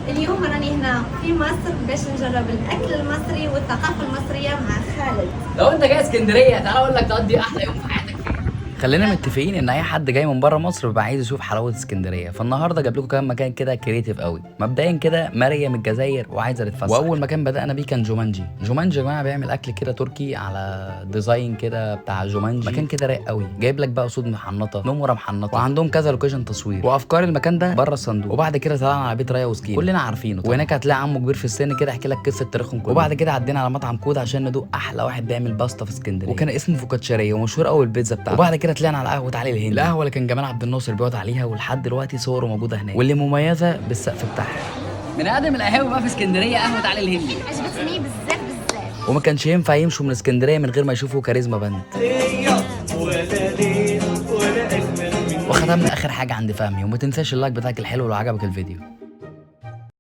اليوم راني هنا في مصر باش نجرب الاكل المصري والثقافة المصرية مع خالد. لو انت جاي اسكندرية تعالى اقول لك تقضي احلى يوم في حياتك فين. خلينا متفقين ان اي حد جاي من بره مصر بيبقى عايز يشوف حلاوة اسكندريه، فالنهارده جاب لكم كام مكان كده creative قوي. مبدئيا كده مريم الجزائر وعايزه تتفسح، واول مكان بدانا بيه كان جومانجي. جومانجي يا جماعة بيعمل اكل كده تركي على design كده بتاع جومانجي، مكان كده رايق قوي، جايب لك بقى اسود محنطه، نمره محنطه، وعندهم كذا location تصوير، وافكار المكان ده بره الصندوق. وبعد كده طلعنا على بيت ريا وسكينة كلنا عارفينه طبعا. وهناك هتلاقي عمه كبير في السن كده يحكي لك قصة تاريخهم كله. وبعد كده عدينا على مطعم كود عشان ندوق احلى واحد بيعمل باستا في اسكندريه، وكان اسمه فوكاتشاريه ومشهور قوي البيتزا بتاعته. وبعد كده طلعنا على قهوة علي الهندي، القهوة اللي كان جمال عبد الناصر بيقعد عليها ولحد دلوقتي صوره موجودة هناك، واللي مميزة بالسقف بتاعها. من اقدم القهاوي بقى في اسكندرية قهوة علي الهندي. عجبتني بزاف بزاف. وما كانش ينفع يمشوا من اسكندرية من غير ما يشوفوا كاريزما باند. وختمنا اخر حاجة عند فهمي، وما تنساش ال like بتاعك الحلو لو عجبك الفيديو.